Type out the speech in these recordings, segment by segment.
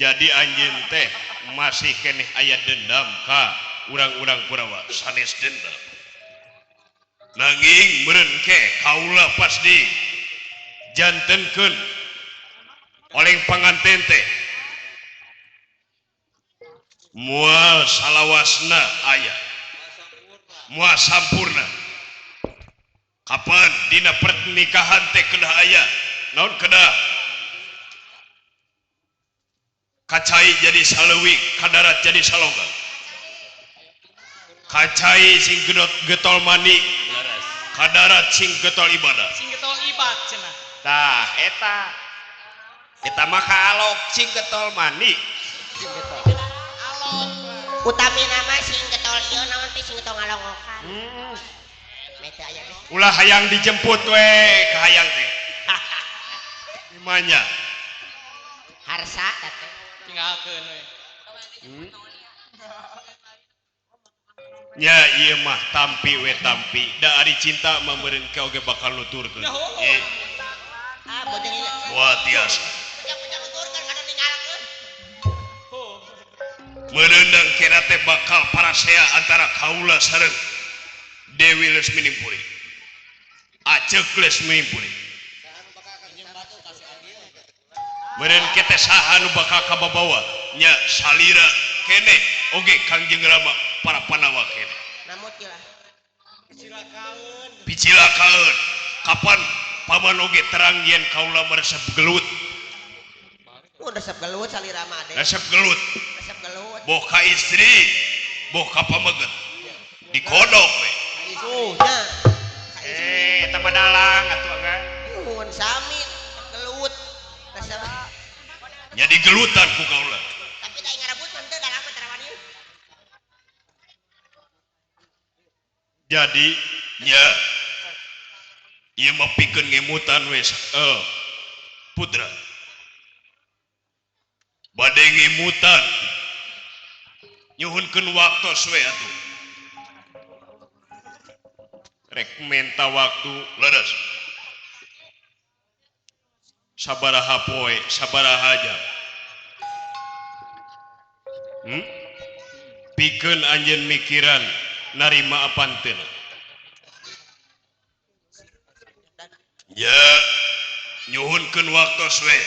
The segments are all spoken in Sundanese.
Jadi anjeun teh masih keneh aya dendam ka urang-urang Kurawa sanes dendam. Nanging meureun ke kaula pasti jantenkeun oleng panganten teh moal salawasna aya moal sampurna. Kapan dina pernikahan teh kedah aya naon kedah kacai jadi saleuwi kadarat jadi saloga kacai sing gedot getol mani kadarat sing getol ibadah sing getol ibad cenah tah eta eta mah kaalok sing getol mani sing getol alok utami nama sing getol ieu naon teh sing getol ngalongokan meta aya teh ulah hayang dijemput we ka hayang teh imanya harsa teh tinggalkeun we. Nya ieu mah tampi we tampi da ari cinta mah meureun ka oge bakal nuturkeun. Ah beuteung Wah tiasa. Ujang-ujang nuturkeun kada ninggalkeun. Meureun kena teh bakal parasea antara kaula sareng Dewi Lesminimpuri. Aceuk Lesminimpuri. Meureun ke teh saha nu bakal kababawa nya salira kene oge Kangjeng Rama para Pandawa kene. Namut ieu lah. Picilakaeun. Picilakaeun. Kapan paman oge terang yen kaula meresep gelut. Oh resep gelut salira mah ade. Resep gelut. Resep gelut. Boh ka istri, boh ka pameget. Dikodok we. Oh nya. Eh, eta mah dalang atuh kan. Nuhun sami gelut. Resep. Nya digelutan ku kaula. Tapi da ngarebut mah teu dalang mah tara wani. Jadi nya ieu mah pikeun ngemutan we putra. Bade ngemutan nyuhunkeun waktos we atuh. Rek menta waktu leres. Sabaraha poe, sabaraha jam. Pikeun anjeun mikiran narima apan teu. Ya, nyuhunkeun waktos we.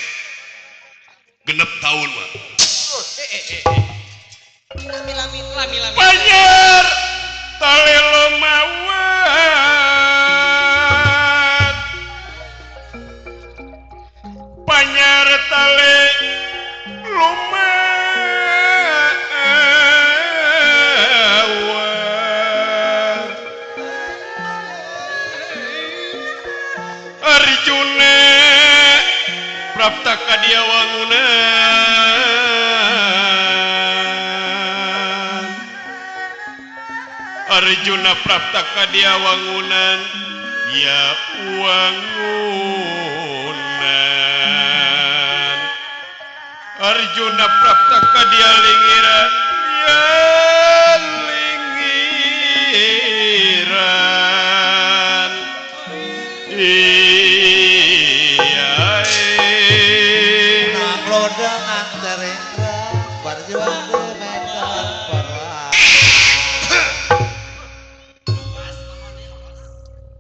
Genep tahun mah. Lami-lami lami-lami. Banyer talelo mawat. Banyer tale lumawat. Arjuna prapta kadia wangunan. Arjuna prapta kadia wangunan ya wangunan. Arjuna prapta kadia lingiran ya lingiran. Iya berjuang di medan perang.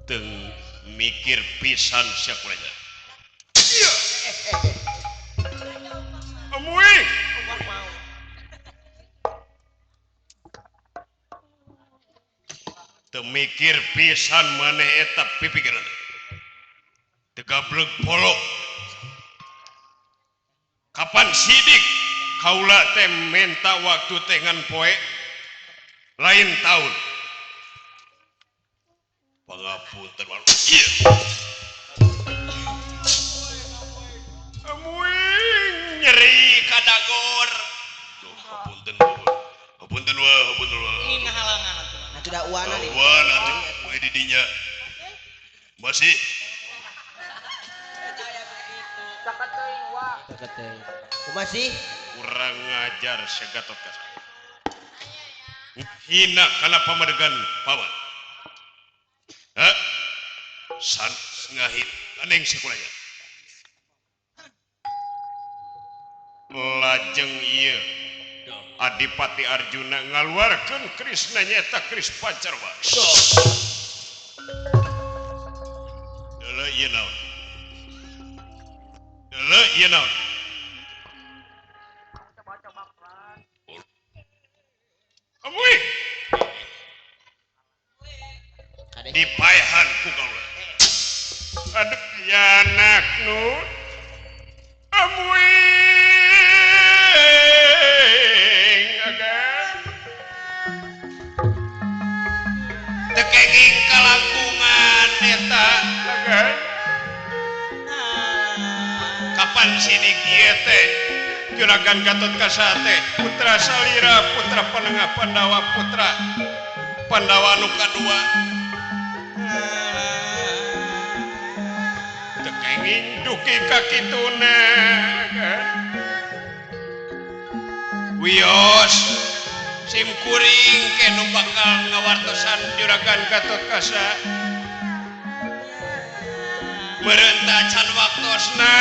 Teng mikir pisan sia kulanya. Amui. Teu mikir pisan maneh eta pipikiran. Teu gablek polo. Kapan sidik kaula teh menta waktu teh ngan poe lain tahun. Pangapunten ieu. Amuing nyeri kadagor. Duh, hapunten hapunten wa hapunten wa. Ini ngahalangan atuh. Atuh da uana di. Uana atuh we di dinya. Masih kumaha sih? Kurang ngajar si Gatot Kaca. Hina kana pamadegan paman. Hah? San ngahit aneng sakulanya. Lajeng ieu Adipati Arjuna ngaluarkeun Krisna nyaeta Kris Pancarwa. Deuleu ieu naon? Deuleu ieu naon? Amuy. Dipaehan ku kaula. Aduh yanak nu amuy agan. Teu kenging kalangkungan eta agan. Kapan sidik ieu teh Juragan Gatot Kaca teh putra Salira putra Panengah Pandawa putra Pandawa nu kadua. Teu kenging duki ka kituna. Wios sim kuring ke nu bakal ngawartosan Juragan Gatot Kaca. Meureun teh acan waktosna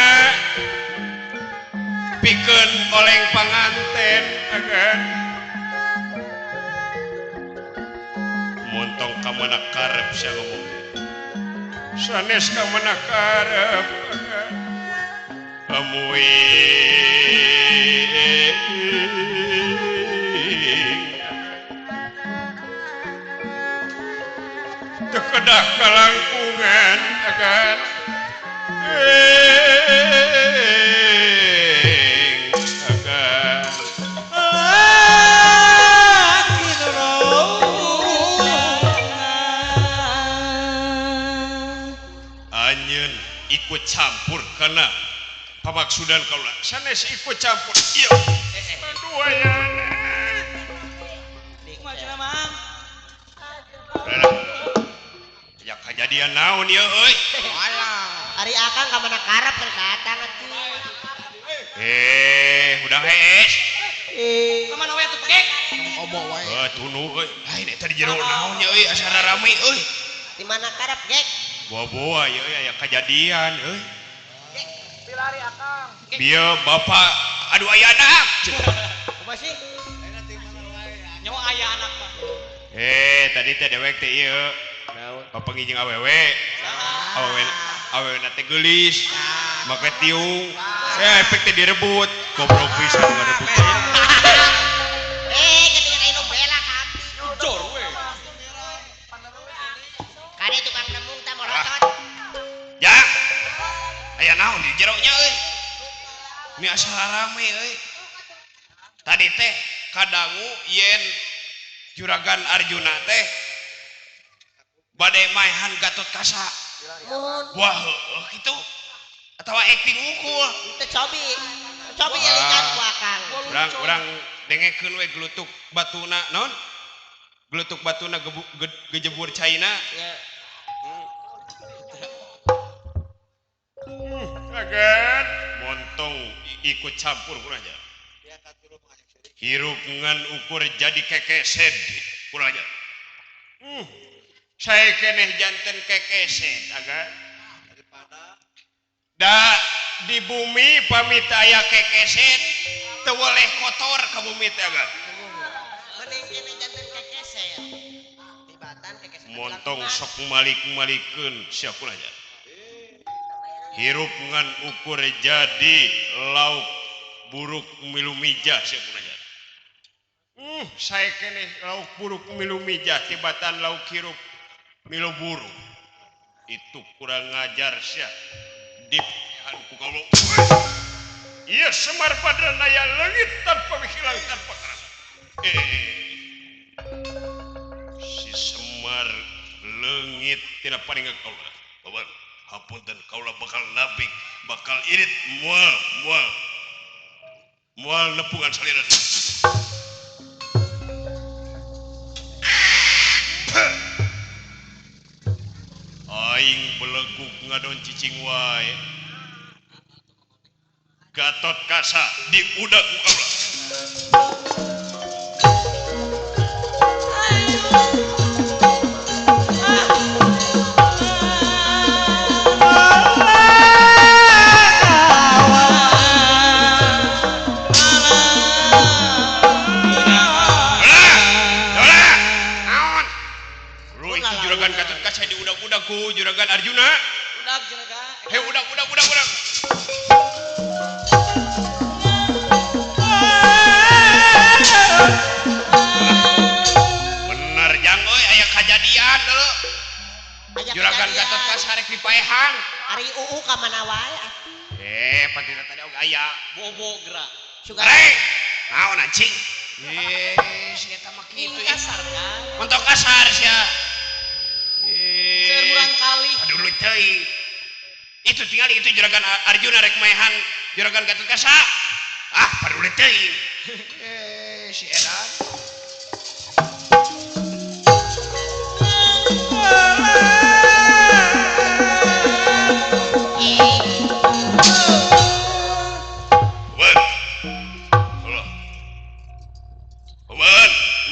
pikeun oleng panganten agan. Montong ka mana karep sia ngomong teh. Sanes ka mana karep agan. Amuy teu kedah kalangkungan agan. Anjeun ikut campur kana pamaksudan kaula sanes ikut campur ieu. Aduh ayana. Kumaha cenah Mang? Ya kajadian naon ieu euy? Alah, ari akang ka mana karep keur datang atuh. Udah hees. Ka mana we atuh pekek? Obo wae. Heuh tunu euy. Lain eta di jero naon ieu euy asa rame euy. Di mana karep gek? Boa-boa ieu euy aya kajadian euy. Gek, pilari akang. Bieu bapak aduh aya anak. Kumaha sih? Nyawa aya anak mah. Tadi teh dewek teh ieu. Papanggih jeung awewe. Awewe awewe na teh geulis. Make tiung. Efek teh direbut. Goblok pisan ngarebut teh. Geuning aya nu bela ka abdi. Jor we. Kade tukang nembung tah molotot. Ya. Aya naon di jero nya euy? Mi asa rame euy. Tadi teh kadangu yen Juragan Arjuna teh bade maehan Gatot Kaca. Wah, heueuh kitu. Atawa acting unggul. Teu cobi. Cobi elingan ku akang. Urang dengekeun we gelutuk batuna naon? Gelutuk batuna gejebur caina. Ya. Agan montong ikut campur kurang aja. Hirup ngan ukur jadi kekeset kurang aja. Saya keneh janten kekeset agan. Da di bumi pamit aya kekeset teu boleh kotor ka bumi teh agan. Mending keneh janten kekeset. Tibatan kekeset. Montong sok malik-malikeun sia kurang aja. Hirup ngan ukur jadi lauk buruk milu mijah sia kurang aja. Saya keneh lauk buruk milu mijah tibatan lauk hirup milu buruk. Itu kurang ngajar sia. Di ku kaula. Ieu Semar Badranaya leungit tanpa hilang tanpa kerasa. Si Semar leungit tina paringan kaula. Bapak hapunten kaula bakal nabik, bakal irit moal moal. Moal nepungan salira. Aing beleguk ngadon cicing wae. Gatot Kaca diudag ku kaula. kejadian dulu. Juragan Gatot Kaca rek dipaehan. Ari uu ka mana wae atuh. Patina tadi oge aya. Bobo gerak. Rek. Naon anjing? Si eta mah kitu. Kasar kan. Mentok kasar sia. Seueur murang kali. Aduh lu teuing. Itu tinggal itu juragan Arjuna rek maehan juragan Gatot Kaca. Ah, paduli teuing. Si edan.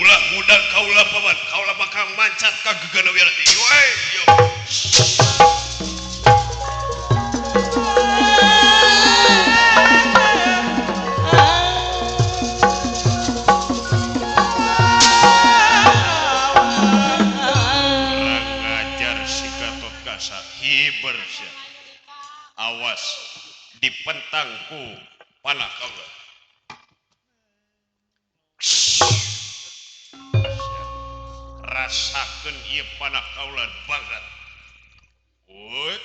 Ulah muda kaulah paman, kaulah bakal mancat ka gegana wirati. Woi, yo. Kurang ngajar si Gatot Kaca, hiber sia. Awas dipentangku panah kaulah. Rasakeun ieu panah kaula banget. Ieu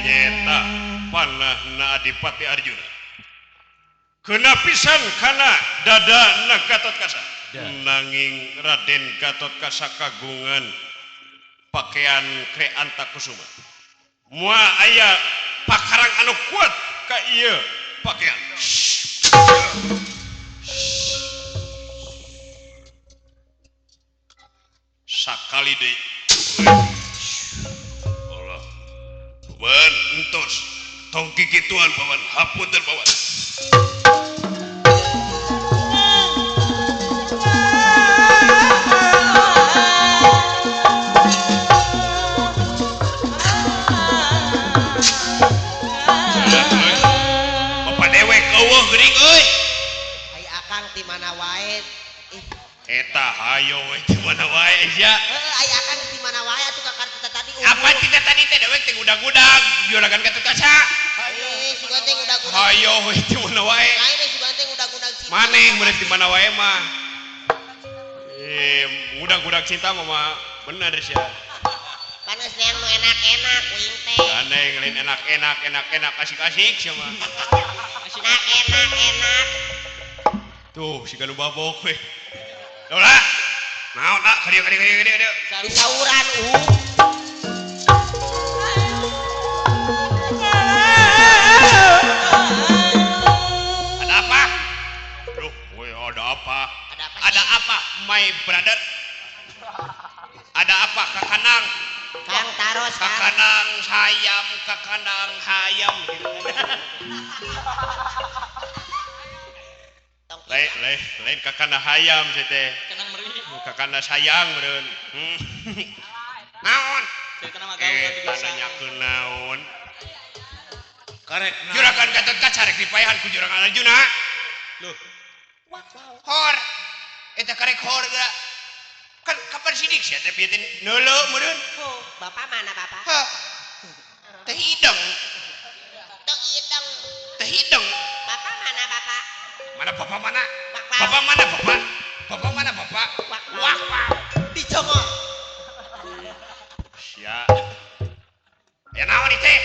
nyeta panahna Adipati Arjuna. Kena pisan kana dada na Gatot Kaca. Nanging Raden Gatot Kaca kagungan pakaian Kreanta Kusuma. Moal aya pakarang anu kuat ka ieu pakaian. Sakali deui. Allah. Paman entos tong kikituan paman, hapunten paman. Ai akang ti mana wae? Eta hayo we ti mana wae sia. Heeh, ai akang ti mana wae atuh ka kartu tadi. Apa tidak tadi teh dewek teh gudag-gudag juragan Gatot Kaca. Sugan teh gudag-gudag. Hayo we ti mana wae. Lain sugan teh gudag-gudag cinta. Maneh mun ti mana wae mah. Gudag-gudag cinta mah bener sia. Panas neang nu enak-enak uing teh. Aneh lain enak-enak, enak-enak asik-asik sia mah. Enak enak enak. Tuh si galuh babok we. Dola. Naon ah ka dieu ka dieu ka dieu ka dieu. Disauran Ada apa? Duh, we ada apa? Ada apa? Ada apa, my brother? Ada apa kakanang? Kang taros Kang. Kakanang hayam, kakanang hayam. Lain lain lain kakana hayam sih teh. Kanang meri. Kakana sayang meureun. Naon? Tananyakeun naon? Karek juragan Gatot Kaca rek dipaehan ku juragan Arjuna. Loh. Hor. Eta karek hor geura. Kan kapan sidik sia teh pieu teh neuleu meureun. Bapak mana bapak? Heh. Teh hideng. Teh hideng. Teh hideng. Bapak mana bapak? Mana bapak mana? Bapak mana bapak? Bapak mana bapak? Wah wah. Dicongok. Sia. Ya naon ieu teh?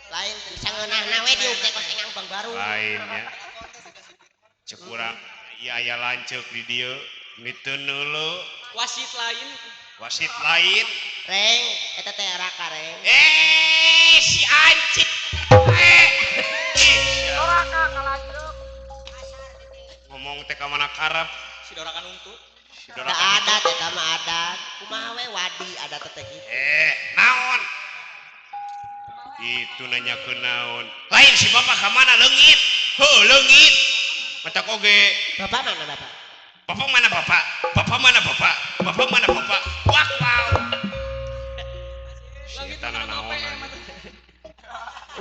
Lain sangeunahna we diuk teh kos engang bang baru. Lain nya. Cek urang ieu aya lanceuk di dieu miteu neuleu. Wasit lain. Wasit lain. Reng, eta teh raka reng. Si anjing. Doraka kalanjeuk. Ngomong teh ka mana karep? Si doraka nungtu. Si doraka. Da adat eta mah adat. Kumaha we wadi adat teh kitu. Naon? Itu nanya ke naon. Lain si bapak ka mana leungit? Heuh, leungit. Matak oge. Bapak mana bapak? Bapak mana bapak? Bapak mana bapak? Bapak mana bapak? Wah wow. Si eta nanaonan.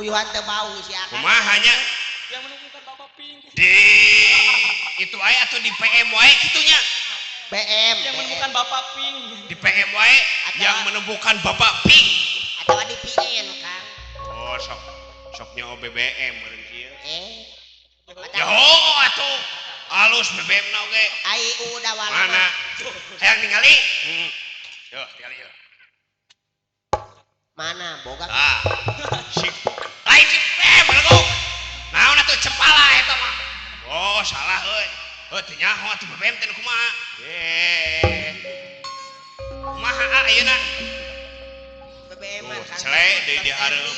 Uyuhan teu bau si akang. Kumaha nya? Yang menemukan bapak pink. Di itu aya atuh di PM wae kitunya. BM yang menemukan Bapak Ping. Di PM wae yang menemukan Bapak Ping. Atau di PN, Kang. Oh, sok soknya OBBM meureun kieu. Eh. Ya oh atuh. Alus BBM na oge. Ai udah wala. Mana? Hayang ningali? Yo, tingali yo. Mana boga? Ah. Si lain si PM belum. Naon atuh cepala eta mah. Oh, salah euy. Heuh teu nyaho atuh BBM teh kumaha. Eh. Kumaha ayeuna? BBM Kang. Cele deui di hareup.